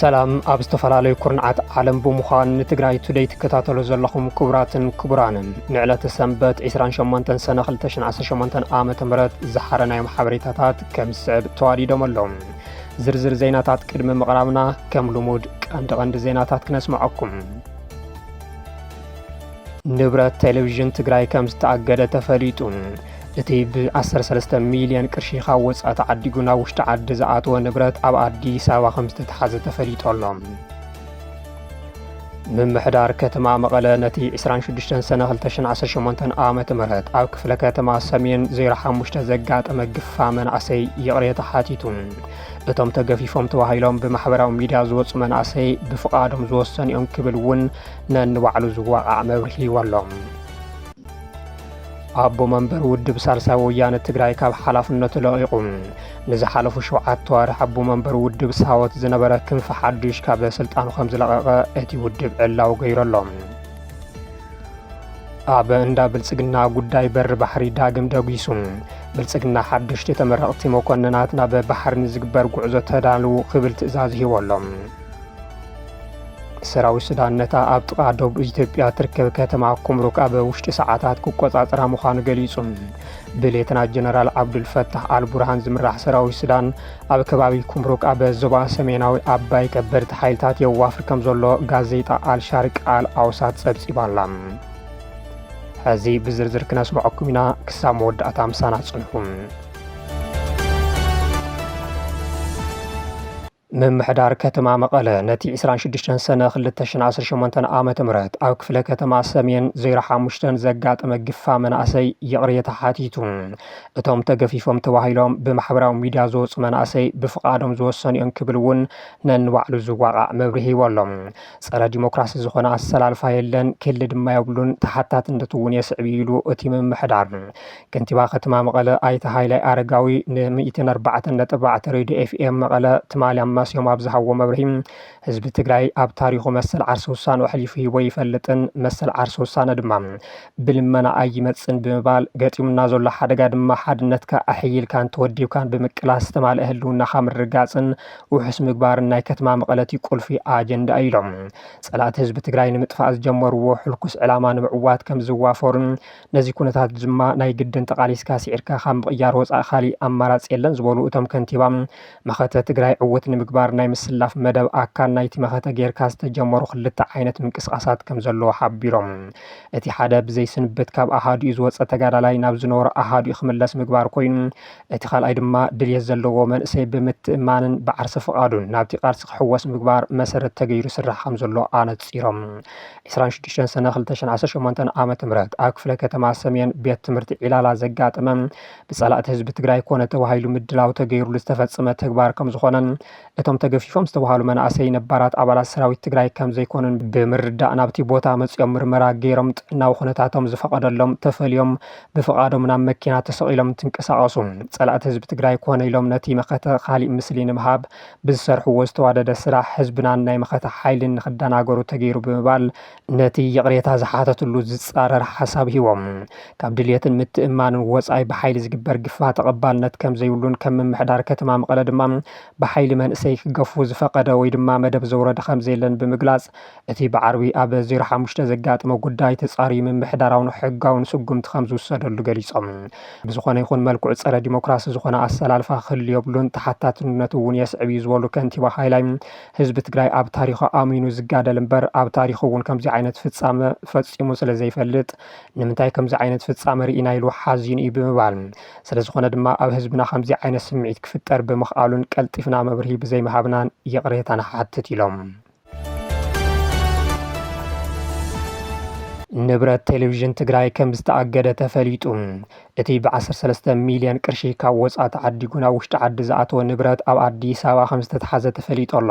ሰላም። ኣብ ዝተፈላለዩ ኩርናዓት ዓለም ብምዃን ንትግራይ ቱደይ ትከታተሉ ዘለኹም ክቡራትን ክቡራንን፣ ንዕለተ ሰንበት ዕስራን ሸሞንተን ሰነ ክልተ ሽሕን ዓሰርተ ሸሞንተን ዓመተ ምህረት ዝሓረናዮም ሓበሬታታት ከም ዝስዕብ ተዋዲዶም ኣለዉ። ዝርዝር ዜናታት ቅድሚ ምቕራብና፣ ከም ልሙድ ቀንዲ ቀንዲ ዜናታት ክነስምዐኩም። ንብረት ቴሌቪዥን ትግራይ ከም ዝተኣገደ ተፈሊጡ። እቲ ብ ዓሰርተ ሰለስተ ሚልዮን ቅርሺ ካብ ወፃኢ ተዓዲጉ ናብ ውሽጢ ዓዲ ዝኣተወ ንብረት ኣብ ኣዲስ ኣበባ ከም ዝተተሓዘ ተፈሊጡ ኣሎ። ምምሕዳር ከተማ መቐለ ነቲ ዕስራን ሽዱሽተን ሰነ ክልተ ሽሕን ዓሰርተ ሸሞንተን ዓመተ ምህረት ኣብ ክፍለ ከተማ ሰሜን ዜሮ ሓሙሽተ ዘጋጠመ ግፋ መናእሰይ ይቕሬታ ሓቲቱ። እቶም ተገፊፎም ተባሂሎም ብማሕበራዊ ሚድያ ዝወፁ መናእሰይ ብፍቓዶም ዝወሰኑ እዮም ክብል እውን ነንባዕሉ ዝዋቓዕ መብርሂ ሂቡ ኣሎ። ኣቦ መንበር ውድብ ሳልሳይ ወያነ ትግራይ ካብ ሓላፍነቱ ለቒቑ። ንዝሓለፉ ሸውዓተ ኣዋርሕ ኣቦ መንበር ውድብ ሳወት ዝነበረ ክንፈ ሓዱሽ ካብ ስልጣኑ ከም ዝለቐቐ እቲ ውድብ ዕላዊ ገይሩ ኣሎ። ኣብ እንዳ ብልጽግና ጉዳይ በሪ ባሕሪ ዳግም ደጒሱ። ብልጽግና ሓደሽቲ ተመረቕቲ መኮንናት ናብ ባሕሪ ንዝግበር ጉዕዞ ተዳልዉ ክብል ትእዛዝ ሂቡ ኣሎ። ሰራዊት ሱዳን ነታ ኣብ ጥቓ ደቡብ ኢትዮጵያ ትርከብ ከተማ ኩምሩክ ኣብ ውሽጢ ሰዓታት ክቆጻጸራ ምዃኑ ገሊጹ። ብሌተና ጀነራል ዓብዱል ፈታሕ ኣል ቡርሃን ዝምራሕ ሰራዊት ሱዳን ኣብ ከባቢ ኩምሩክ ኣብ ዞባ ሰሜናዊ ኣባይ ከበድቲ ሓይልታት የዋፍር ከም ዘሎ ጋዜጣ ኣልሻርቅ ኣል ኣውሳት ጸብጺባ ኣላ። ሕዚ ብዝርዝር ክነስምዐኩም ኢና፣ ክሳብ መወዳእታ ምሳና ጽንሑ። ምምሕዳር ከተማ መቐለ ነቲ ዕስራን ሽዱሽተን ሰነ ክልተ ሽሕን ዓሰርተ ሸሞንተን ዓመተ ምህረት ኣብ ክፍለ ከተማ ሰሜን ዜሮ ሓሙሽተን ዘጋጠመ ግፋ መናእሰይ ይቕሬታ ሓቲቱ። እቶም ተገፊፎም ተባሂሎም ብማሕበራዊ ሚድያ ዝወፁ መናእሰይ ብፍቓዶም ዝወሰኑ እዮም ክብል እውን ነንባዕሉ ዝዋቓዕ መብርሂ ሂቡ ኣሎ። ጸረ ዲሞክራሲ ዝኾነ ኣሰላልፋ የለን፣ ክህሊ ድማ የብሉን፣ ተሓታትነት እውን የስዕብ እዩ ኢሉ እቲ ምምሕዳር። ከንቲባ ከተማ መቐለ ኣይተ ሃይላይ ኣረጋዊ ን ሚእትን ኣርባዕተን ነጥቢ ኣርባዕተ ሬድዮ ኤፍ ኤም መቐለ ትማሊ ኣማስዮም ኣብ ዝሃብዎ መብርሂ፣ ህዝቢ ትግራይ ኣብ ታሪኹ መሰል ዓርሲ ውሳነ ኣሕሊፉ ሂቦ ይፈልጥን መሰል ዓርሲ ውሳነ ድማ ብልመና ኣይመጽን ብምባል፣ ገጢሙና ዘሎ ሓደጋ ድማ ሓድነትካ ኣሕይልካን ተወዲብካን ብምቅላስ ዝተማልአ ህልውናኻ ምርግጋጽን ውሑስ ምግባርን ናይ ከተማ መቐለ እቲ ቁልፊ ኣጀንዳ እዩ ኢሎም። ጸላእቲ ህዝቢ ትግራይ ንምጥፋእ ዝጀመርዎ ሕልኩስ ዕላማ ንምዕዋት ከም ዝዋፈሩን ነዚ ኩነታት ድማ ናይ ግድን ተቓሊስካ ስዒርካ ካብ ምቕያር ወጻኢ ካሊእ ኣማራጺ የለን ዝበሉ እቶም ከንቲባ፣ መኸተ ትግራይ ዕውት ንምግባር ናይ ምስላፍ መደብ ኣካል ናይቲ መኸተ ጌርካ ዝተጀመሩ ክልተ ዓይነት ምንቅስቓሳት ከም ዘለዎ ሓቢሮም። እቲ ሓደ ብዘይ ስንብት ካብ ኣሃዱኡ ዝወጸ ተጋዳላይ ናብ ዝነበሮ ኣሃዱኡ ክምለስ ምግባር ኮይኑ፣ እቲ ካልኣይ ድማ ድልየት ዘለዎ መንእሰይ ብምትእምማንን ብዓርሰ ፍቓዱን ናብቲ ቃልሲ ክሕወስ ምግባር መሰረት ተገይሩ ይስራሕ ከም ዘሎ ኣነጺሮም። ዕስራን ሽዱሽተን ሰነ ክልተ ሽሕን ዓሰርተ ሸሞንተን ዓመተ ምህረት ኣብ ክፍለ ከተማ ሰሜን ቤት ትምህርቲ ዒላላ ዘጋጠመ ብጸላእቲ ህዝቢ ትግራይ ኮነ ተባሂሉ ምድላው ተገይሩሉ ዝተፈጸመ ተግባር ከም ዝኾነን እቶም ተገፊፎም ዝተባሃሉ መናእሰይ ነባራት ኣባላት ሰራዊት ትግራይ ከም ዘይኮኑን ብምርዳእ ናብቲ ቦታ መጺኦም ምርመራ ገይሮም ጥዕናዊ ኩነታቶም ዝፈቐደሎም ተፈልዮም ብፍቓዶም ናብ መኪና ተሰቒሎም እንትንቀሳቐሱ፣ ጸላእቲ ህዝቢ ትግራይ ኮነ ኢሎም ነቲ መኸተ ካሊእ ምስሊ ንምሃብ ብዝሰርሕዎ ዝተዋደደ ስራሕ ህዝብናን ናይ መኸተ ሓይልን ንኽደናገሩ ተገይሩ ብምባል ነቲ ይቕሬታ ዝሓተትሉ ዝጻረር ሓሳብ ሂቦም። ካብ ድልየትን ምትእምማንን ወጻኢ ብሓይሊ ዝግበር ግፋ ተቐባልነት ከም ዘይብሉን ከም ምምሕዳር ከተማ መቐለ ድማ ብሓይሊ መንእሰይ ክገፉ ዝፈቐደ ወይ ድማ መደብ ዘውረደ ከም ዘየለን ብምግላጽ፣ እቲ ብዓርቢ ኣብ ዜሮ ሓሙሽተ ዘጋጠመ ጉዳይ ተጻርዩ ምምሕዳራውን ሕጋውን ስጉምቲ ከም ዝውሰደሉ ገሊጾም። ብዝኾነ ይኹን መልክዑ ጸረ ዲሞክራሲ ዝኾነ ኣሰላልፋ ክህሉ የብሉን፣ ተሓታትነቱ እውን የስዕብ እዩ ዝበሉ ከንቲባ ሃይላይ፣ ህዝቢ ትግራይ ኣብ ታሪኹ ኣሚኑ ዝጋደል እምበር ኣብ ታሪኹ እውን ከምዚ ዓይነት ፍጻመ ፈጺሙ ስለ ዘይፈልጥ ንምንታይ ከምዚ ዓይነት ፍጻመ ርኢና ኢሉ ሓዚኑ እዩ ብምባል፣ ስለ ዝኾነ ድማ ኣብ ህዝብና ከምዚ ዓይነት ስምዒት ክፍጠር ብምኽኣሉን ቀልጢፍና መብርሂ ብዘይምሃብናን ይቕሬታ ንሓትት ኢሎም። ንብረት ቴሌቪዥን ትግራይ ከም ዝተኣገደ ተፈሊጡ። እቲ ብ ዓሰርተ ሰለስተ ሚልዮን ቅርሺ ካብ ወጻኢ ተዓዲጉ ናብ ውሽጢ ዓዲ ዝኣተወ ንብረት ኣብ ኣዲስ ኣበባ ከም ዝተትሓዘ ተፈሊጡ ኣሎ።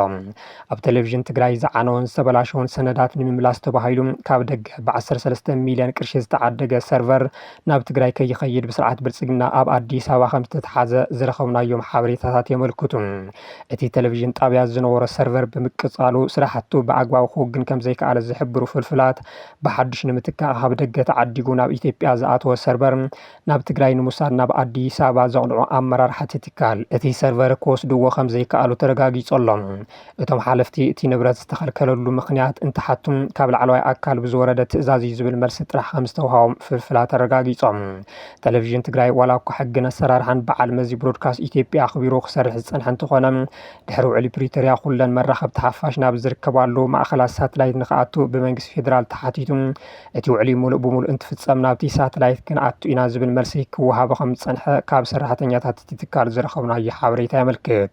ኣብ ቴሌቪዥን ትግራይ ዝዓነወን ዝተበላሸወን ሰነዳት ንምምላስ ተባሂሉ ካብ ደገ ብ ዓሰርተ ሰለስተ ሚልዮን ቅርሺ ዝተዓደገ ሰርቨር ናብ ትግራይ ከይኸይድ ብስርዓት ብልጽግና ኣብ ኣዲስ ኣበባ ከም ዝተትሓዘ ዝረኸብናዮም ሓበሬታታት የመልክቱ። እቲ ቴሌቪዥን ጣብያ ዝነበሮ ሰርቨር ብምቅጻሉ ስራሕቱ ብኣግባቡ ክውግን ከም ዘይከኣለ ዝሕብሩ ፍልፍላት፣ ብሓድሽ ንምትካእ ካብ ደገ ተዓዲጉ ናብ ኢትዮጵያ ዝኣተወ ሰርቨር ናብ ትግራይ ንምውሳድ ናብ ኣዲስ ኣበባ ዘቕንዑ ኣመራርሓ እቲ ትካል፣ እቲ ሰርቨር ክወስድዎ ከም ዘይከኣሉ ተረጋጊጹ ኣሎ። እቶም ሓለፍቲ እቲ ንብረት ዝተኸልከለሉ ምኽንያት እንትሓቱ፣ ካብ ላዕለዋይ ኣካል ብዝወረደ ትእዛዝ እዩ ዝብል መልሲ ጥራሕ ከም ዝተውሃቦም ፍልፍላት ኣረጋጊጾም። ቴሌቪዥን ትግራይ ዋላ እኳ ሕግን ኣሰራርሓን በዓል መዚ ብሮድካስት ኢትዮጵያ ኣኽቢሩ ክሰርሕ ዝጸንሐ እንተኾነ፣ ድሕሪ ውዕሊ ፕሪቶርያ ኩለን መራኸብቲ ሓፋሽ ናብ ዝርከባሉ ማእኸላት ሳተላይት ንክኣቱ ብመንግስቲ ፌዴራል ተሓቲቱ፣ እቲ ውዕሊ ሙሉእ ብሙሉእ እንትፍጸም ናብቲ ሳተላይት ክንኣቱ ኢና ዝብል መልሲ ክወሃቦ ከም ዝጸንሐ ካብ ሰራሕተኛታት እቲ ትካል ዝረኸብናዮ ሓበሬታ የመልክት።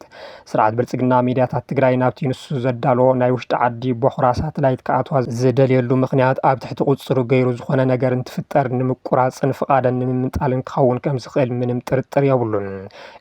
ስርዓት ብልጽግና ሚድያታት ትግራይ ናብቲ ንሱ ዘዳለዎ ናይ ውሽጢ ዓዲ ቦኽራ ሳተላይት ክኣትዋ ዝደልየሉ ምኽንያት ኣብ ትሕቲ ቁጽሩ ገይሩ ዝኾነ ነገር እንትፍጠር ንምቁራጽን ፍቓደን ንምምንጣልን ክኸውን ከም ዝኽእል ምንም ጥርጥር የብሉን።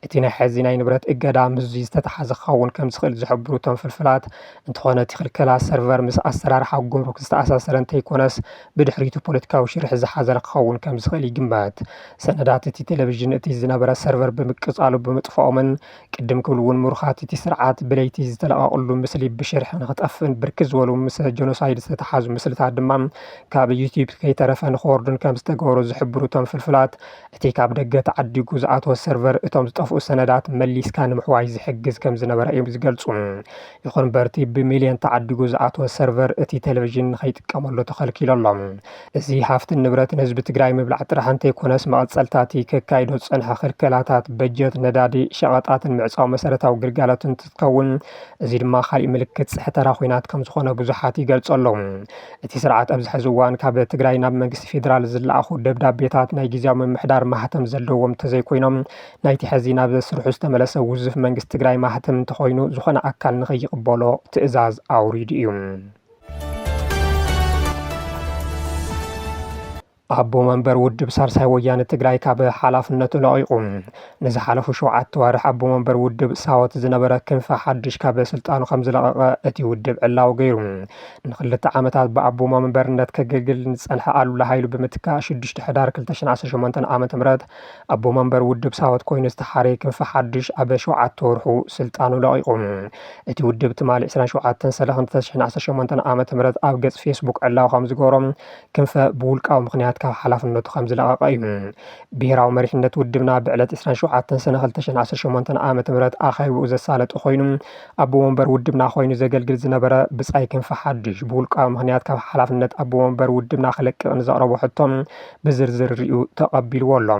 እቲ ናይ ሕዚ ናይ ንብረት እገዳ ምስዚ ዝተተሓዘ ክኸውን ከም ዝኽእል ዝሕብሩ እቶም ፍልፍላት፣ እንተኾነ እቲ ክልከላ ሰርቨር ምስ ኣሰራርሓ ጉምሩክ ዝተኣሳሰረ እንተይኮነስ ብድሕሪቱ ፖለቲካዊ ሽርሒ ዝሓዘለ ክኸውን ከም ዝኽእል ይግመት። ሰነዳት እቲ ቴሌቪዥን እቲ ዝነበረ ሰርቨር ብምቅጻሉ ብምጥፋኦምን ቅድም ክብል እውን ምሩኻት እቲ ስርዓት ብለይቲ ዝተለቐቕሉ ምስሊ ብሽርሒ ንኽጠፍእን ብርክት ዝበሉ ምስ ጀኖሳይድ ዝተተሓዙ ምስልታት ድማ ካብ ዩቲዩብ ከይተረፈ ንኽወርዱን ከም ዝተገበሩ ዝሕብሩ እቶም ፍልፍላት፣ እቲ ካብ ደገ ተዓዲጉ ዝኣተወ ሰርቨር እቶም ዝጠፍኡ ሰነዳት መሊስካ ንምሕዋይ ዝሕግዝ ከም ዝነበረ እዮም ዝገልጹ። ይኹን እምበር እቲ ብሚልዮን ተዓዲጉ ዝኣተወ ሰርቨር እቲ ቴሌቪዥን ንኸይጥቀመሉ ተኸልኪሉ ኣሎ። እዚ ሃፍትን ንብረትን ህዝቢ ትግራይ ምብላዕ ጥራሕ እንተይኮነስ መቐጸልታ እቲ ከካይዶ ዝጸንሐ ክልከላታት በጀት፣ ነዳዲ፣ ሸቐጣትን ምዕጻው መሰረታዊ ግልጋሎትን እንትትከውን፣ እዚ ድማ ካሊእ ምልክት ጽሕተራ ኹናት ከም ዝኾነ ብዙሓት ይገልጹ ኣለዉ። እቲ ስርዓት ኣብዚ ሕዚ እዋን ካብ ትግራይ ናብ መንግስቲ ፌዴራል ዝለኣኹ ደብዳቤታት ናይ ግዝያዊ ምምሕዳር ማህተም ዘለዎም እንተዘይኮይኖም፣ ናይቲ ሕዚ ናብ ስርሑ ዝተመለሰ ውዙፍ መንግስቲ ትግራይ ማህተም እንተኾይኑ፣ ዝኾነ ኣካል ንኸይቕበሎ ትእዛዝ ኣውሪዱ እዩ። ኣቦ መንበር ውድብ ሳልሳይ ወያነ ትግራይ ካብ ሓላፍነቱ ለቒቑ። ንዝሓለፉ ሸውዓተ ዋርሕ ኣቦ መንበር ውድብ ሳወት ዝነበረ ክንፈ ሓድሽ ካብ ስልጣኑ ከም ዝለቐቐ እቲ ውድብ ዕላዊ ገይሩ። ንክልተ ዓመታት ብኣቦ መንበርነት ከገልግል ንዝጸንሐ ኣሉላ ሃይሉ ብምትካእ፣ ሽዱሽተ ሕዳር ክልተ ሽሕን ዓሰርተ ሸሞንተን ዓመተ ምህረት ኣቦ መንበር ውድብ ሳወት ኮይኑ ዝተሓረየ ክንፈ ሓድሽ ኣብ ሸውዓተ ወርሑ ስልጣኑ ለቒቑ። እቲ ውድብ ትማሊ ዕስራን ሸውዓተን ሰነ ክልተ ሽሕን ዓሰርተ ሸሞንተን ዓመተ ምህረት ኣብ ገጽ ፌስቡክ ዕላዊ ከም ዝገበሮ፣ ክንፈ ብውልቃዊ ምኽንያት ካብ ሓላፍነቱ ከም ዝለቐቐ እዩ። ብሄራዊ መሪሕነት ውድብና ብዕለት ዕስራን ሸውዓተን ሰነ ክልተ ሽሕን ዓሰርተ ሸሞንተን ዓመተ ምህረት ኣኼብኡ ዘሳለጠ ኮይኑ፣ ኣቦ መንበር ውድብና ኮይኑ ዘገልግል ዝነበረ ብጻይ ክንፈ ሓድሽ ብውልቃዊ ምኽንያት ካብ ሓላፍነት ኣቦ መንበር ውድብና ክለቅቕ ንዘቕረቦ ሕቶ ብዝርዝር ሪኡ ተቐቢልዎ ኣሎ።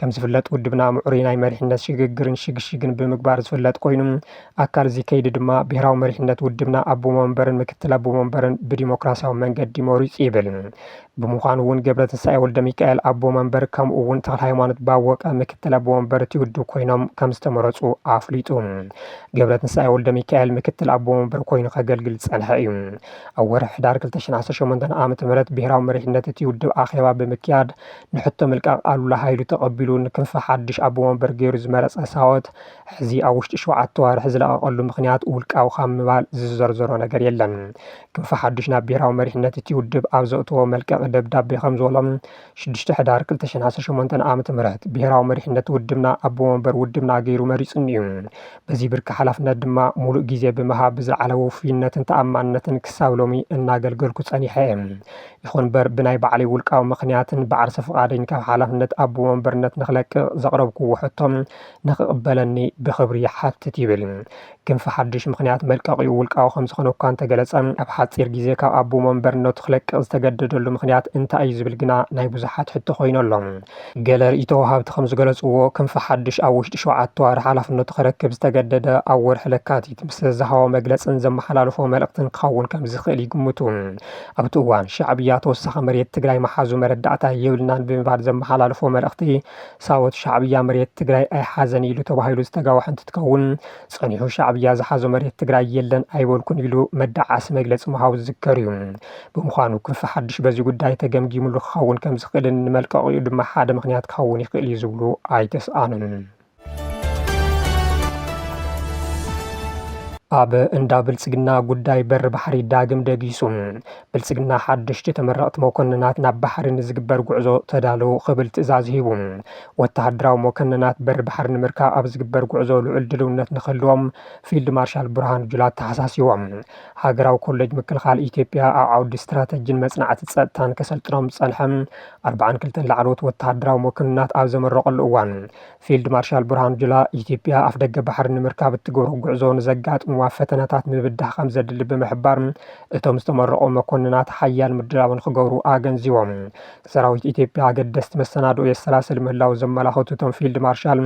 ከም ዝፍለጥ ውድብና ምዕሩይ ናይ መሪሕነት ሽግግርን ሽግሽግን ብምግባር ዝፍለጥ ኮይኑ፣ ኣካል እዚ ከይዲ ድማ ብሄራዊ መሪሕነት ውድብና ኣቦ መንበርን ምክትል ኣቦ መንበርን ብዲሞክራሲያዊ መንገዲ መሪጹ ይብል። ብምዃኑ እውን ገብረትንሳኤ ወልደሚካኤል ኣቦ መንበር፣ ከምኡ እውን ተኽለ ሃይማኖት ባወቀ ምክትል ኣቦ መንበር እቲ ውድብ ኮይኖም ከም ዝተመረጹ ኣፍሊጡ። ገብረትንሳኤ ወልደሚካኤል ምክትል ኣቦ መንበር ኮይኑ ከገልግል ዝጸንሐ እዩ። ኣብ ወርሒ ሕዳር ክልተ ሽሕን ዓሰርተ ሸሞንተን ዓመተ ምህረት ብሄራዊ መሪሕነት እቲ ውድብ ኣኼባ ብምክያድ፣ ንሕቶ ምልቃቕ ኣሉላ ሃይሉ ተቐቢሉ ንክንፈ ሓድሽ ኣቦ መንበር ገይሩ ዝመረጸ ሳወት፣ ሕዚ ኣብ ውሽጢ ሸውዓተ ዋርሒ ዝለቐቐሉ ምኽንያት ውልቃዊ ካብ ምባል ዝዘርዘሮ ነገር የለን። ክንፈ ሓድሽ ናብ ብሄራዊ መሪሕነት እቲ ውድብ ኣብ ዘእተዎ መልቀቒ ደብዳቤ ከም ዝበሎ፣ ሽዱሽተ ሕዳር ክልተ ሽሕን ዓሰርተ ሸሞንተን ዓመተ ምህረት ብሄራዊ መሪሕነት ውድብና ኣቦ መንበር ውድብና ገይሩ መሪጹኒ እዩ። በዚ ብርኪ ሓላፍነት ድማ ሙሉእ ግዜ ብምሃብ ብዝለዓለ ውፉይነትን ተኣማንነትን ክሳብ ሎሚ እናገልገልኩ ጸኒሐ እየ። ይኹን እምበር ብናይ ባዕለይ ውልቃዊ ምኽንያትን ብዓርሰ ፍቓደይን ካብ ሓላፍነት ኣቦ መንበርነት ንኽለቅቕ ዘቕረብክዎ ሕቶ ንኽቕበለኒ ብኽብሪ ይሓትት ይብል። ክንፈ ሓድሽ ምኽንያት መልቀቒኡ ውልቃዊ ከም ዝኾነ እኳ እንተገለጸ፣ ኣብ ሓጺር ግዜ ካብ ኣቦ መንበርነቱ ክለቅቕ ዝተገደደሉ ምኽንያት እንታይ እዩ ዝብል ግና ናይ ብዙሓት ሕቶ ኮይኑ ኣሎ። ገለ ርእይቶ ወሃብቲ ከም ዝገለጽዎ፣ ክንፈ ሓድሽ ኣብ ውሽጢ ሸውዓተ ዋርሕ ሓላፍነቱ ክረክብ ዝተገደደ ኣብ ወርሒ ለካቲት ምስ ዝሃቦ መግለጽን ዘመሓላለፎ መልእኽትን ክኸውን ከም ዝኽእል ይግምቱ። ኣብቲ እዋን ሻዕብያ ተወሳኺ መሬት ትግራይ መሓዙ መረዳእታ የብልናን ብምባል ዘመሓላለፎ መልእኽቲ፣ ሳወት ሻዕብያ መሬት ትግራይ ኣይሓዘን ኢሉ ተባሂሉ ዝተጋወሐ እንትትከውን፣ ጸኒሑ ሻዕብያ ዝሓዞ መሬት ትግራይ የለን ኣይበልኩን ኢሉ መዳዓሲ መግለጺ ምሃቡ ዝዝከር እዩ። ብምዃኑ ክንፈ ሓድሽ በዚ ጉዳይ ተገምጊምሉ ክኸውን ከም ዝኽእልን ንመልቀቒኡ ድማ ሓደ ምኽንያት ክኸውን ይኽእል እዩ ዝብሉ ኣይተስኣኑን። ኣብ እንዳ ብልጽግና ጉዳይ በሪ ባሕሪ ዳግም ደጊሱ። ብልጽግና ሓደሽቲ ተመረቕቲ መኮንናት ናብ ባሕሪ ንዝግበር ጉዕዞ ተዳለዉ ክብል ትእዛዝ ሂቡ። ወተሃደራዊ መኮንናት በሪ ባሕሪ ንምርካብ ኣብ ዝግበር ጉዕዞ ልዑል ድልውነት ንክህልዎም ፊልድ ማርሻል ብርሃኑ ጁላ ኣተሓሳሲዎም። ሃገራዊ ኮሌጅ ምክልኻል ኢትዮጵያ ኣብ ዓውዲ ስትራተጂን መጽናዕቲ ጸጥታን ከሰልጥኖም ዝጸንሐ ኣርባዓን ክልተን ላዕለዎት ወተሃደራዊ መኮንናት ኣብ ዘመረቐሉ እዋን፣ ፊልድ ማርሻል ብርሃኑ ጁላ፣ ኢትዮጵያ ኣፍደገ ባሕሪ ንምርካብ እትገብሮ ጉዕዞ ንዘጋጥምዋ ፈተነታት ምብዳህ ከም ዘድሊ ብምሕባር፣ እቶም ዝተመረቑ መኮንናት ሓያል ምድላውን ክገብሩ ኣገንዚቦም። ሰራዊት ኢትዮጵያ ኣገደስቲ መሰናድኦ የሰላስል ምህላው ዘመላኸቱ እቶም ፊልድ ማርሻል፣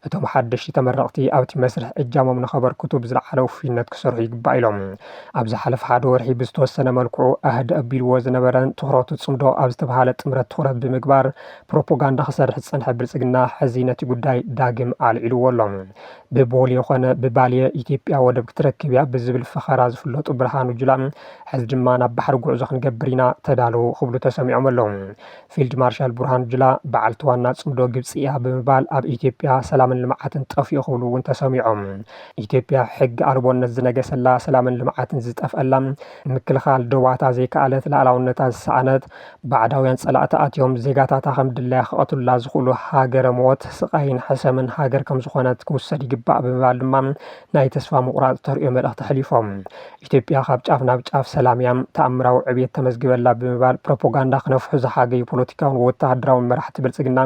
እቶም ሓደሽቲ ተመረቕቲ ኣብቲ መስርሕ እጃሞም ንኸበርክቱ ብዝለዓለ ውፉይነት ክሰርሑ ይግባእ ኢሎም። ኣብ ዝሓለፈ ሓደ ወርሒ ብዝተወሰነ መልክዑ ኣህድ ኣቢልዎ ዝነበረን ትኹረቱ ጽምዶ ኣብ ዝተባህለ ጥምረት ትኹረት ብምግባር ፕሮፓጋንዳ ክሰርሕ ዝጸንሐ ብልጽግና፣ ሕዚ ነቲ ጉዳይ ዳግም ኣልዒልዎ ኣሎ። ብቦሌ ኮነ ብባሌ ኢትዮጵያ ወደብ ክትረክብ እያ ብዝብል ፈኸራ ዝፍለጡ ብርሃኑ ጁላ፣ ሕዚ ድማ ናብ ባሕሪ ጉዕዞ ክንገብር ኢና፣ ተዳለዉ ክብሉ ተሰሚዖም ኣለዉ። ፊልድ ማርሻል ብርሃኑ ጁላ፣ በዓልቲ ዋና ጽምዶ ግብጺ እያ ብምባል፣ ኣብ ኢትዮጵያ ሰላምን ልምዓትን ጠፊኡ ክብሉ እውን ተሰሚዖም። ኢትዮጵያ ሕጊ ኣልቦነት ዝነገሰላ፣ ሰላምን ልምዓትን ዝጠፍአላ፣ ምክልኻል ዶባታ ዘይከኣለት፣ ላዕላውነታ ዝሰኣነት፣ ባዕዳውያን ጸላእቲ ኣትዮም ዜጋታታ ከም ድላያ ክቐትሉላ ዝኽእሉ ሃገረ ሞት፣ ስቓይን ሕሰምን ሃገር ከም ዝኾነት ክውሰድ ይግባእ ብምባል ድማ ናይ ተስፋ ምቑራጽ ተርእዮ መልእኽቲ ኣሕሊፎም። ኢትዮጵያ ካብ ጫፍ ናብ ጫፍ ሰላም እያ፣ ተኣምራዊ ዕብየት ተመዝግበላ ብምባል ፕሮፓጋንዳ ክነፍሑ ዝሓገዩ ፖለቲካውን ወተሃደራውን መራሕቲ ብልጽግና፣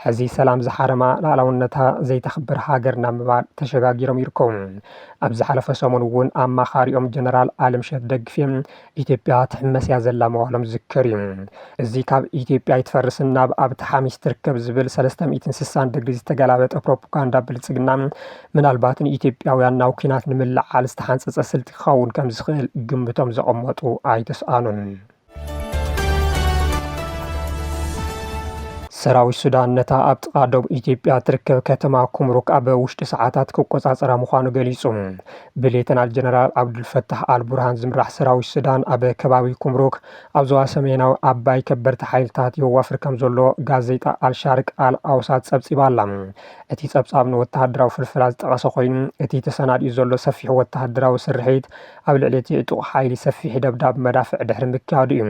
ሕዚ ሰላም ዝሓረማ፣ ላዕላውነታ ዘይተኽብር ሃገር ናብ ምባል ተሸጋጊሮም ይርከቡ። ኣብ ዝሓለፈ ሰሙን እውን ኣማኻሪኦም ጀነራል ኣለምሸት ደግፌ፣ ኢትዮጵያ ትሕመስ እያ ዘላ ምባሎም ዝዝከር እዩ። እዚ ካብ ኢትዮጵያ ኣይትፈርስን ናብ ኣብቲ ሓሚስ ትርከብ ዝብል ሰለስተ ሚእትን ስሳን ዲግሪ ዝተገላበጠ ፕሮፓጋንዳ ብልጽግና፣ ምናልባት ንኢትዮጵያውያን ናብ ኲናት ንምልዓል ዝተሓንጸጸ ስልቲ ክኸውን ከም ዝኽእል ግምቶም ዘቐመጡ ኣይተስኣኑን። ሰራዊት ሱዳን ነታ ኣብ ጥቓ ዶብ ኢትዮጵያ ትርከብ ከተማ ኩምሩክ ኣብ ውሽጢ ሰዓታት ክቆጻጸራ ምዃኑ ገሊጹ። ብሌተናል ጀነራል ዓብዱልፈታሕ ኣል ቡርሃን ዝምራሕ ሰራዊት ሱዳን ኣብ ከባቢ ኩምሩክ ኣብ ዞባ ሰሜናዊ ኣባይ ከበድቲ ሓይልታት የዋፍር ከም ዘሎ ጋዜጣ ኣልሻርቅ ኣል ኣውሳት ጸብጺባ ኣላ። እቲ ጸብጻብ ንወተሃደራዊ ፍልፍላት ዝጠቐሰ ኮይኑ፣ እቲ ተሰናዲኡ ዘሎ ሰፊሕ ወተሃደራዊ ስርሒት ኣብ ልዕሊ እቲ ዕጡቕ ሓይሊ ሰፊሕ ደብዳብ መዳፍዕ ድሕሪ ምክያዱ እዩ።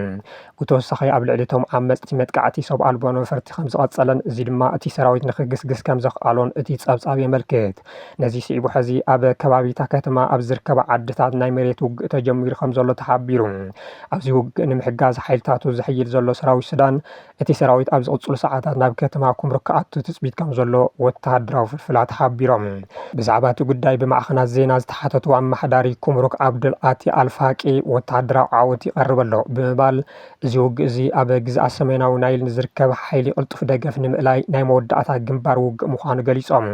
ብተወሳኺ ኣብ ልዕሊ እቶም ዓመጽቲ መጥቃዕቲ ሰብ ኣልቦ ነፈርቲ ከም ዝቐጸለን፣ እዚ ድማ እቲ ሰራዊት ንክግስግስ ከም ዘኽኣሎን እቲ ጸብጻብ የመልክት። ነዚ ስዒቡ ሕዚ ኣብ ከባቢ እታ ከተማ ኣብ ዝርከባ ዓድታት ናይ መሬት ውግእ ተጀሚሩ ከም ዘሎ ተሓቢሩ። ኣብዚ ውግእ ንምሕጋዝ ሓይልታቱ ዝሕይል ዘሎ ሰራዊት ሱዳን፣ እቲ ሰራዊት ኣብ ዝቕጽሉ ሰዓታት ናብ ከተማ ኩምሩክ ክኣቱ ትጽቢት ከም ዘሎ ወተሃደራዊ ፍልፍላት ሓቢሮም። ብዛዕባ እቲ ጉዳይ ብማዕኸናት ዜና ዝተሓተቱ ኣመሓዳሪ ኩምሩክ ዓብዱል ኣቲ ኣልፋቂ፣ ወተሃደራዊ ዓወት ይቐርብ ኣሎ ብምባል፣ እዚ ውግእ እዚ ኣብ ግዝኣት ሰሜናዊ ናይል ንዝርከብ ሓይሊ ቅልጡፍ ደገፍ ንምእላይ ናይ መወዳእታ ግንባር ውግእ ምዃኑ ገሊጾም።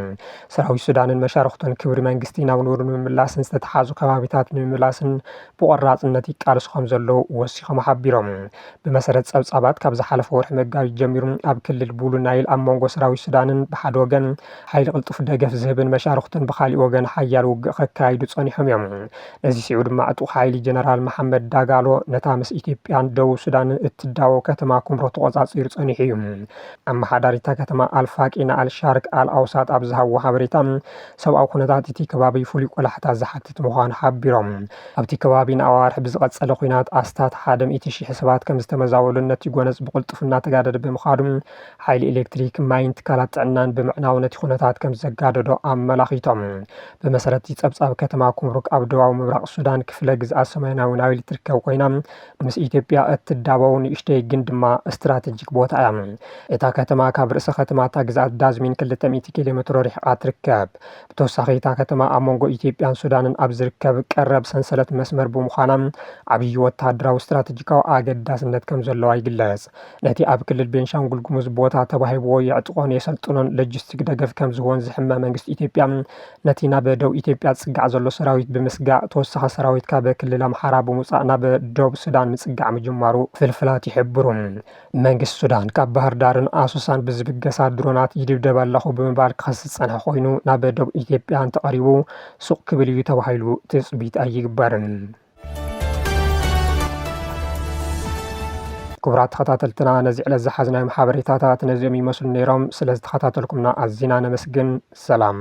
ሰራዊት ሱዳንን መሻርኽቱን ክብሪ መንግስቲ ናብ ንቡር ንምምላስን ዝተተሓዙ ከባቢታት ንምምላስን ብቆራጽነት ይቃለሱ ከም ዘለዉ ወሲኾም ሓቢሮም። ብመሰረት ጸብጻባት፣ ካብ ዝሓለፈ ወርሒ መጋቢት ጀሚሩ ኣብ ክልል ቡሉ ናይል ኣብ መንጎ ሰራዊት ሱዳንን ብሓደ ወገን ሓይሊ ቅልጡፍ ደገፍ ዝህብን መሻርኽቱን ብኻሊእ ወገን ሓያል ውግእ ከካይዱ ጸኒሖም እዮም። ነዚ ስዒቡ ድማ ዕጡቕ ሓይሊ ጀነራል መሓመድ ዳጋሎ ነታ ምስ ኢትዮጵያን ደቡብ ሱዳንን እትዳወብ ከተማ ኩምሮ ተቖጻጺሩ ጸኒሑ እዩ። ኣመሓዳሪታ ከተማ ኣልፋቂ ንኣልሻርቅ ኣል ኣውሳጥ ኣብ ዝሃብዎ ሓበሬታ፣ ሰብኣዊ ኩነታት እቲ ከባቢ ፍሉይ ቆላሕታ ዝሓትት ምዃኑ ሓቢሮም። ኣብቲ ከባቢ ንኣዋርሕ ብዝቐጸለ ኲናት ኣስታት ሓደ ሚእቲ ሺሕ ሰባት ከም ዝተመዛበሉን ነቲ ጎነጽ ብቕልጡፍ እናተጋደደ ብምዃዱ፣ ሓይሊ ኤሌክትሪክ፣ ማይን ትካላት ጥዕናን ብምዕናው ነቲ ኩነታት ከም ዘጋደዶ ኣመላኺቶም። ብመሰረት እቲ ጸብጻብ፣ ከተማ ኩምሩክ ኣብ ደቡባዊ ምብራቕ ሱዳን ክፍለ ግዝኣት ሰሜናዊ ናይል ትርከብ ኮይና፣ ምስ ኢትዮጵያ እትዳበው ንእሽተይ ግን ድማ ስትራተጂክ ቦታ እያ። እታ ከተማ ካብ ርእሰ ከተማ እታ ግዝኣት ዳዝሚን ክልተ ሚእቲ ኪሎ ሜትሮ ርሒቓ ትርከብ። ብተወሳኺ፣ እታ ከተማ ኣብ መንጎ ኢትዮጵያን ሱዳንን ኣብ ዝርከብ ቀረብ ሰንሰለት መስመር ብምዃና፣ ዓብዪ ወተሃደራዊ ስትራተጂካዊ ኣገዳስነት ከም ዘለዋ ይግለጽ። ነቲ ኣብ ክልል ቤንሻንጉል ጉሙዝ ቦታ ተዋሂብዎ የዕጥቖን የሰልጥኖን ሎጂስቲክ ደገፍ ከም ዝህቦን ዝሕመ መንግስቲ ኢትዮጵያ፣ ነቲ ናብ ደቡብ ኢትዮጵያ ዝጽጋዕ ዘሎ ሰራዊት ብምስጋእ፣ ተወሳኺ ሰራዊት ካብ ክልል ኣምሓራ ብምውጻእ ናብ ደቡብ ሱዳን ምጽጋዕ ምጅማሩ ፍልፍላት ይሕብሩ። መንግስቲ ሱዳን፣ ካብ ባህር ዳርን ኣሶሳን ብዝብገሳ ድሮናት ይድብደብ ኣለኹ ብምባል ክኸስስ ዝጸንሐ ኮይኑ፣ ናብ ደቡብ ኢትዮጵያ እንተቐሪቡ ሱቕ ክብል እዩ ተባሂሉ ትጽቢት ኣይግበርን። ክቡራት ተኸታተልትና፣ ነዚ ዕለት ዝሓዝናዮም ሓበሬታታት ነዚኦም ይመስሉ ነይሮም። ስለ ዝተኸታተልኩምና ኣዚና ነመስግን። ሰላም።